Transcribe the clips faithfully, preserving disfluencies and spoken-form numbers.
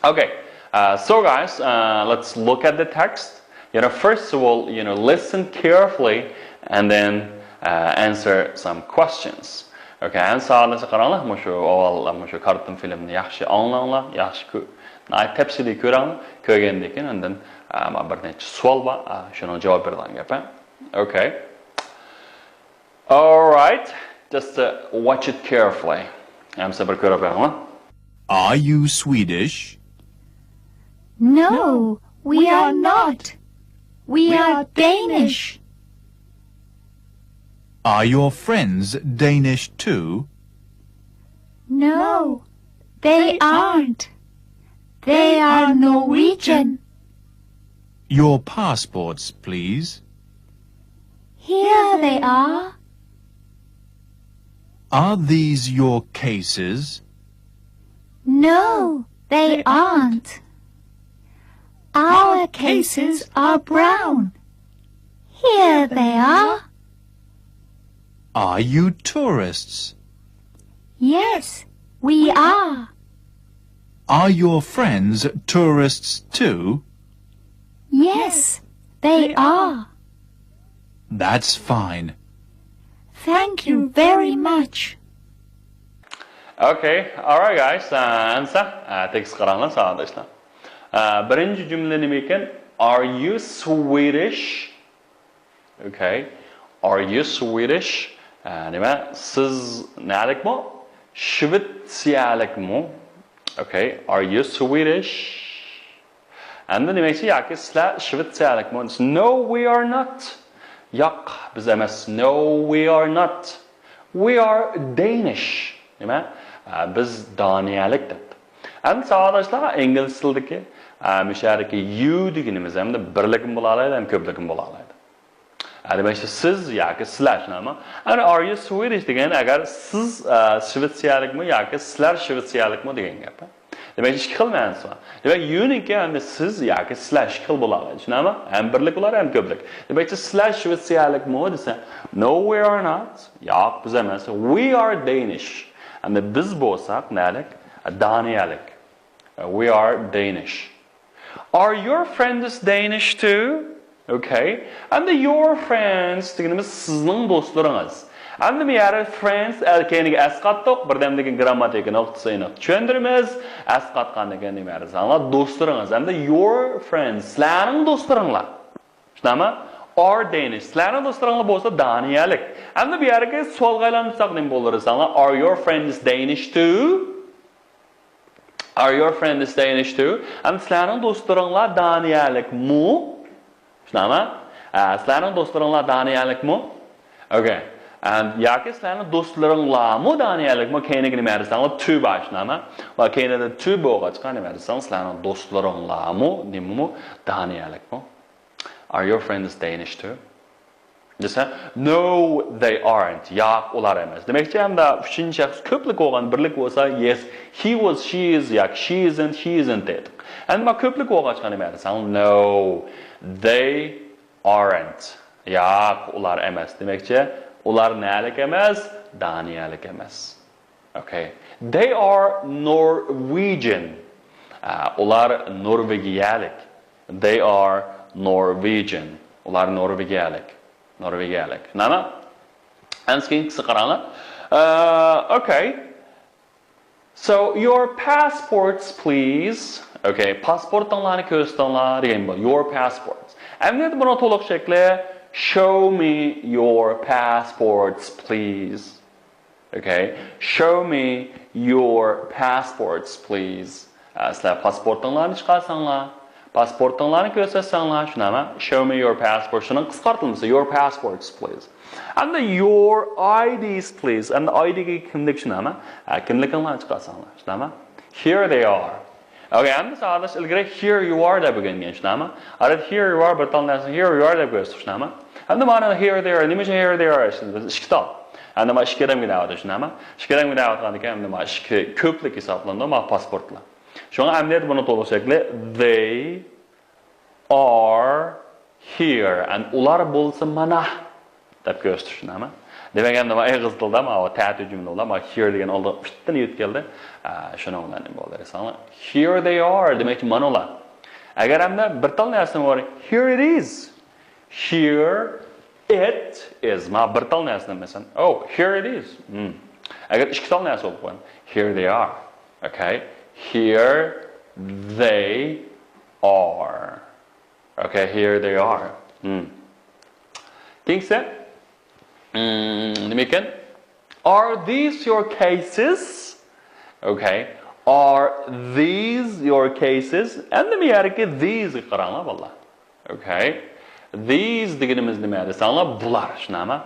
Okay, uh, so guys, uh, let's look at the text. You know, first of all, you know, listen carefully and then uh, answer some questions. Okay, ئەمدى ساۋاتلاشقا قاراڭلار. مۇشۇ ئاۋۋال مۇشۇ كارتون فىلىمنى ياخشى ئاڭلاڭلار، ياخشى كۆ-، ناھايىتى تەپسىلىي كۆرۈڭلار. كۆرگەندىن كېيىن ئاندىن ئە، مانا بىر نەچچە سوئال بار، ئە، شۇنىڭغا جاۋاب بېرىدىغان گەپ، ھە؟ Okay. All right. Just uh, watch it carefully. ئەمسە بىر كۆرۈپ بېقىڭلار. Are you Swedish? No, we are not. We are Danish. Are your friends Danish too? No, they aren't. They are Norwegian. Your passports, please. Here they are. Are these your cases? No, they aren't. Our cases are brown. Here they are. Are you tourists? Yes, we are. Are your friends tourists too? Yes, they are. That's fine. Thank you very much. Okay, all right guys, ئەمسە تېكىست قاراڭلار ساۋاتداشلار. بىرىنچى جۈملە نېمە ئىكەن؟ Are you Swedish? Okay. Are you Swedish? نېمە؟ سىز نەلىكمۇ؟ شۋېتسىيەلىكمۇ؟ Okay. Are you Swedish? ئەمدى نېمە ئىكەن؟ ياكى سىلەر شۋېتسىيەلىكمۇ؟ No, we are not. ياق، بىز ئەمەس. No, we are not. We are Danish. نېمە؟ بىز دانىيەلىك دەپتۇ. ئەمدى ساۋاتداشلار، ئىنگلىز تىلىدىكى مۇشۇ يەردىكى you دېگىنىمىز ھەم بىرلىكمۇ بولالايدۇ، ھەم كۆپلۈكمۇ بولالايدۇ. دېمەكچى، سىز ياكى سىلەر، شۇنداقمۇ؟ ئەنە، are you Swedish دېگەن، ئەگەر سىز شۋېتسىيەلىكمۇ ياكى سىلەر شۋېتسىيەلىكمۇ دېگەن گەپ. دېمەك، ئىككى خىل مەنىسى بار. دېمەك، you نىڭكى ئەمدى سىز ياكى سىلەر ئىككى خىل بولالايدۇ، شۇنداقمۇ؟ ھەم بىرلىك بولار، ھەم كۆپلۈك. دېمەكچى، سىلەر شۋېتسىيەلىكمۇ دېسە، no, we are not. ياق، بىز ئەمەس. We are Danish. ئەمدى بىز بولساق نەلىك؟ دانىيەلىك. We are Danish. Are your friends Danish too? Okay. ئەمدى your friends دېگىنىمىز سىزنىڭ دوستلىرىڭىز. ئەمدى بۇ يەردە friends ئەلكەينىگە ئەسقاتتۇق. بىردەمدىن كېيىن گرامماتىكا نۇقتىسى نۇقتا چۈشەندۈرىمىز. ئەسقاتقاندىن كېيىن نېمە دېسەڭلار؟ دوستلىرىڭىز. ئەمدى your friends، سىلەرنىڭ دوستلىرىڭلار. شۇنداقمۇ؟ Are Danish. سىلەرنىڭ دوستلىرىڭلار بولسا دانىيەلىك. ئەمدى بۇ يەردىكى سوئالغا ئايلاندۇرساق نېمە بولۇر دېسەڭلار؟ Are your friends Danish too? Are your friends Danish too? ئەمدى سىلەرنىڭ دوستلىرىڭلار دانىيەلىكمۇ؟ شۇنداقمۇ؟ ئە، سىلەرنىڭ دوستلىرىڭلار دانىيەلىكمۇ؟ Okay. And ياكى سىلەرنىڭ دوستلىرىڭلارمۇ دانىيەلىكمۇ؟ كەينىگە نېمە دېسەڭلار؟ Too بار، شۇنداقمۇ؟ ۋە كەينىدە too بولغاچقا نېمە دېسەڭ، سىلەرنىڭ دوستلىرىڭلارمۇ نېمىمۇ؟ دانىيەلىكمۇ؟ Are your friends Danish too? دېسە، no, they aren't. ياق، ئۇلار ئەمەس. دېمەكچى، ئەمدى ئۈچىنچى شەخس كۆپلۈك بولغان، بىرلىك بولسا، yes, he was, she is ياكى she isn't, he isn't دەيدۇق. ئەمدى مانا كۆپلۈك بولغاچقا نېمە دېسەڭ، no, they aren't. ياق، ئۇلار ئەمەس. دېمەكچى، ئۇلار نەلىك ئەمەس؟ دانىيەلىك ئەمەس. Okay. They are Norwegian. ئە، ئۇلار نورۋېگىيەلىك. They are Norwegian. ئۇلار نورۋېگىيەلىك. نورۋېگىيەلىك. نانا؟ ئەمسە كېيىنكىسىگە قاراڭلار. ئە، okay. So, your passports, please. Okay, پاسپورتۇڭلارنى كۆرسىتىڭلار دېگەن بۇ. Your passports. ئەمدى بۇنىڭ تولۇق شەكلى، show me your passports, please. Okay. Show me your passports, please. ئە، سىلەر پاسپورتۇڭلارنى چىقارساڭلار، پاسپورتۇڭلارنى كۆرسەتسەڭلار، شۇنداقمۇ؟ Show me your passport. شۇنىڭ قىسقارتىلمىسى، your passports, please. ئەمدى your I Ds, please. ئەمدى I D دېگەن كىملىك، شۇنداقمۇ؟ ئە، كىملىكىڭلارنى چىقارساڭلار، شۇنداقمۇ؟ Here they are. Okay, ئەمدى ساۋاتداش ئىلگىرى here you are دەپ ئۆگەنگەن، شۇنداقمۇ؟ ئەمدى here you are، بىر تال نەرسىنى here you are دەپ كۆرسىتىپ، شۇنداقمۇ؟ ئەمدى مانا here they are، نېمە ئۈچۈن here they are؟ بىز ئىككى تال. ئەمدى مانا ئىككى ئادەمگە دەۋاتىدۇ، شۇنداقمۇ؟ ئىككى ئادەمگە دەۋاتقاندىكىن، ئەمدى مانا ئىككى كۆپلۈك ھېسابلىنىدۇ، مانا پاسپورتلار. شۇڭا ئەمدى بۇنىڭ تولۇق شەكلى they are here. ئەمدى ئۇلار بولسا مانا. دەپ كۆرسىتىش، شۇنداقمۇ؟ دېمەك، ئەمدى مانا ئېغىز تىلدا مانا تەتۈر جۈملە بولا. مانا here دېگەن ئالدىغا ئۈستىن يۆتكەلدى. ئە، شۇنىڭ بىلەن نېمە بولدى دېسەڭلار، here they are دېمەكچى مانا ئۇلار. ئەگەر ئەمدى بىر تال نەرسە بار، here it is. Here it is. مانا بىر تال نەرسىنى مەسىلەن، oh, here it is. Hmm. ئەگەر ئىككى تال نەرسە بولۇپ قالغان، here they are. Okay. Here they are. Okay, here they are. Hmm. كېيىنكىسى، hmm, نېمە ئىكەن؟ Are these your cases? Okay. Are these your cases? ئەمدى بۇ يەردىكى these قاراڭلار، بالىلار. Okay. These دېگىنىمىز نېمە دېسەڭلار، بۇلار، شۇنداقمۇ؟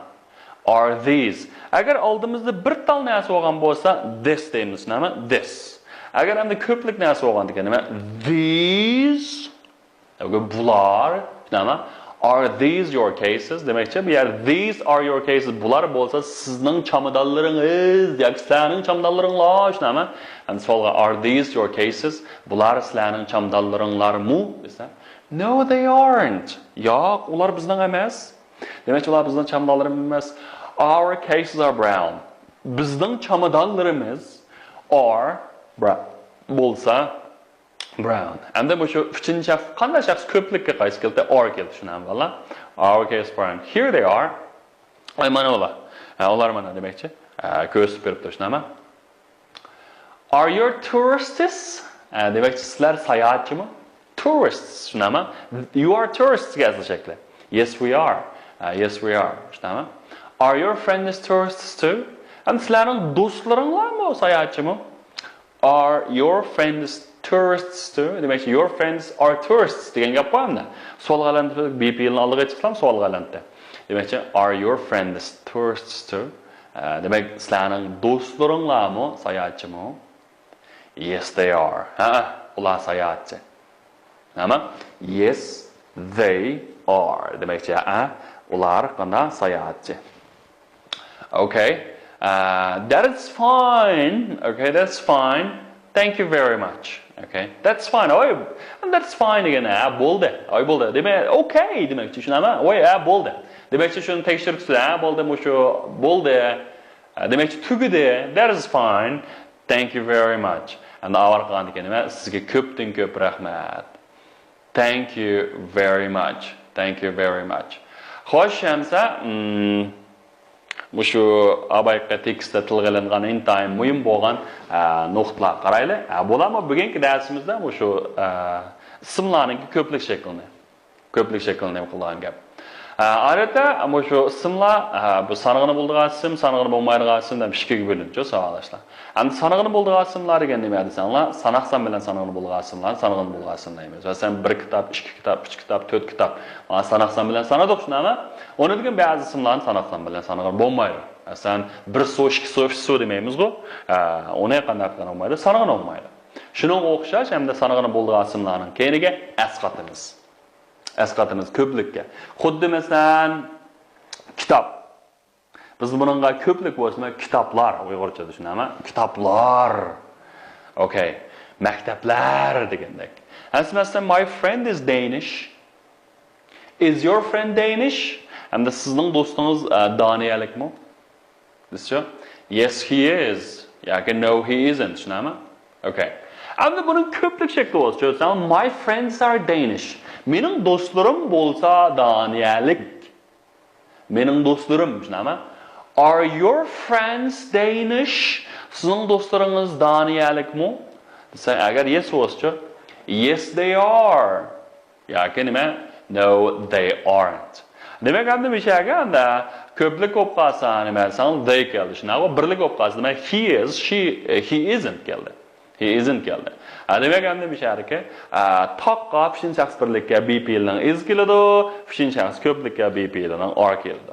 Are these. ئەگەر ئالدىمىزدا بىر تال نەرسە بولغان بولسا، this دەيمىز، شۇنداقمۇ؟ This. ئەگەر ئەمدى كۆپلۈك نەرسە بولغاندىكىن نېمە؟ These. بۇلار، شۇنداقمۇ؟ Are these your cases؟ دېمەكچى، بۇ يەردە these are your cases. بۇلار بولسا سىزنىڭ چامادانلىرىڭىز ياكى سىلەرنىڭ چامادانلىرىڭلار، شۇنداقمۇ؟ ئەمدى سوئالغا، are these your cases؟ بۇلار سىلەرنىڭ چامادانلىرىڭلارمۇ؟ دېسە، no, they aren't. ياق، ئۇلار بىزنىڭ ئەمەس. دېمەكچى، ئۇلار بىزنىڭ چامادانلىرىمىز ئەمەس. Our cases are brown. بىزنىڭ چامادانلىرىمىز are brown. بولسا، brown. ئەمدى مۇشۇ ئۈچىنچى شەخس، قانداق شەخس كۆپلۈككە قايسى كەلدى؟ Are كەلدى، شۇنداقمۇ، بالىلار؟ Our cases brown. Here they are. ئاي، مانا ئۇلار. ھە، ئۇلار مانا دېمەكچى. ھە، كۆرسىتىپ بېرىپتۇ، شۇنداقمۇ؟ Are you tourists? ھە، دېمەكچى، سىلەر ساياھەتچىمۇ؟ Tourists، شۇنداقمۇ؟ You are tourists گە ئەسلى شەكلى. Yes, we are. ھە، yes, we are. شۇنداقمۇ؟ Are your friends tourists too? ھەم سىلەرنىڭ دوستلىرىڭلارمۇ ساياھەتچىمۇ؟ Are your friends tourists too? دېمەكچى، your friends are tourists دېگەن گەپ بار ئەمدى. سوئالغا ئايلاندى، be پېئىلنى ئالدىغا چىقسام سوئالغا ئايلاندى. دېمەكچى، are your friends tourists too? ئە، دېمەك، سىلەرنىڭ دوستلىرىڭلارمۇ ساياھەتچىمۇ؟ Yes, they are. ھە، ئۇلار ساياھەتچى. نېمە؟ Yes, they are. دېمەكچى، ھە، ئۇلار قانداق؟ ساياھەتچى. Okay. Uh, that is fine. Okay, that's fine. Thank you very much. Okay, that's fine. ئوي، that's fine دېگەن، ھە، بولدى. ئوي، بولدى. دېمەك، okay دېمەكچى، شۇنداقمۇ؟ ئوي، ھە، بولدى. دېمەكچى، شۇنى تەكشۈرۈپ، ھە، بولدى، مۇشۇ بولدى. ھە، دېمەكچى، تۈگىدى. That is fine. Thank you very much. ئەمدى ئاۋارە قالغاندىكىن نېمە؟ سىزگە كۆپتىن كۆپ رەھمەت. Thank you very much. Thank you very much. خوش، ئەمسە، مم، مۇشۇ ئاۋۋالقى تېكىستتە تىلغا ئېلىنغان ئىنتايىن مۇھىم بولغان، ئە، نۇقتىلار قارايلى. ئە، بۇلارمۇ بۈگۈنكى دەرسىمىزدە مۇشۇ، ئە، ئىسىملارنىڭكى كۆپلۈك شەكلىنى، كۆپلۈك شەكلىنى نېمە قىلىدىغان گەپ. ئە، ئادەتتە مۇشۇ ئىسىملار، ئە، بۇ سانىغىلى بولىدىغان ئىسىم، سانىغىلى بولمايدىغان ئىسىم دەپ ئىككىگە بۆلۈنىدۇ، ساۋاقداشلار. ئەمدى سانىغىلى بولىدىغان ئىسىملار دېگەن نېمە دېسەڭلار، ساناق سان بىلەن سانىغىلى بولىدىغان ئىسىملارنى سانىغىلى بولىدىغان ئىسىملار دەيمىز. مەسىلەن، بىر كىتاب، ئىككى كىتاب، ئۈچ كىتاب، تۆت كىتاب. مانا ساناق سان بىلەن سانىدۇق، شۇنداقمۇ؟ ئۇنىڭدىن كېيىن بەزى ئىسىملارنى ساناق سان بىلەن سانىغىلى بولمايدۇ. مەسىلەن، بىر سۇ، ئىككى سۇ، ئۈچ سۇ دېمەيمىزغۇ. ئە، ئۇنى قانداق قىلغىلى بولمايدۇ؟ سانىغىلى بولمايدۇ. شۇنىڭغا ئوخشاش، ئەمدى سانىغىلى بولىدىغان ئىسىملارنىڭ كەينىگە ئەسقاتىمىز. ئەسقاتىمىز كۆپلۈككە. خۇددى مەسىلەن، كىتاب. بىز بۇنىڭغا كۆپلۈك بولسىمۇ، كىتابلار، ئۇيغۇرچىدا شۇنداقمۇ؟ كىتابلار. Okay. مەكتەپلەر دېگەندەك. ئەمسە مەسىلەن، my friend is Danish. Is your friend Danish? ئەمدى سىزنىڭ دوستىڭىز، ئە، دانىيەلىكمۇ؟ دېسىچۇ؟ Yes, he is. ياكى no, he isn't. شۇنداقمۇ؟ Okay. ئەمدى بۇنىڭ كۆپلۈك شەكلى بولسىچۇ؟ My friends are Danish. مېنىڭ دوستلىرىم بولسا دانىيەلىك. مېنىڭ دوستلىرىم، شۇنداقمۇ؟ Are your friends Danish? سىزنىڭ دوستلىرىڭىز دانىيەلىكمۇ؟ دېسە، ئەگەر yes بولسىچۇ؟ Yes, they are. ياكى نېمە؟ No, they aren't. دېمەك، ئەمدى مۇشۇ يەرگە ئەمدى كۆپلۈك بولۇپ قالسا، نېمە دېسەڭ، they كەلدى. شۇنداقمۇ؟ بىرلىك بولۇپ قالسا، دېمەك، he is، she، he isn't كەلدى. He isn't كەلدى. ھە، دېمەك، ئەمدى مۇشۇ يەردىكى، ئە، تاققا ئۈچىنچى شەخس بىرلىككە be پېئىلىنىڭ is كېلىدۇ، ئۈچىنچى شەخس كۆپلۈككە be پېئىلىنىڭ are كېلىدۇ.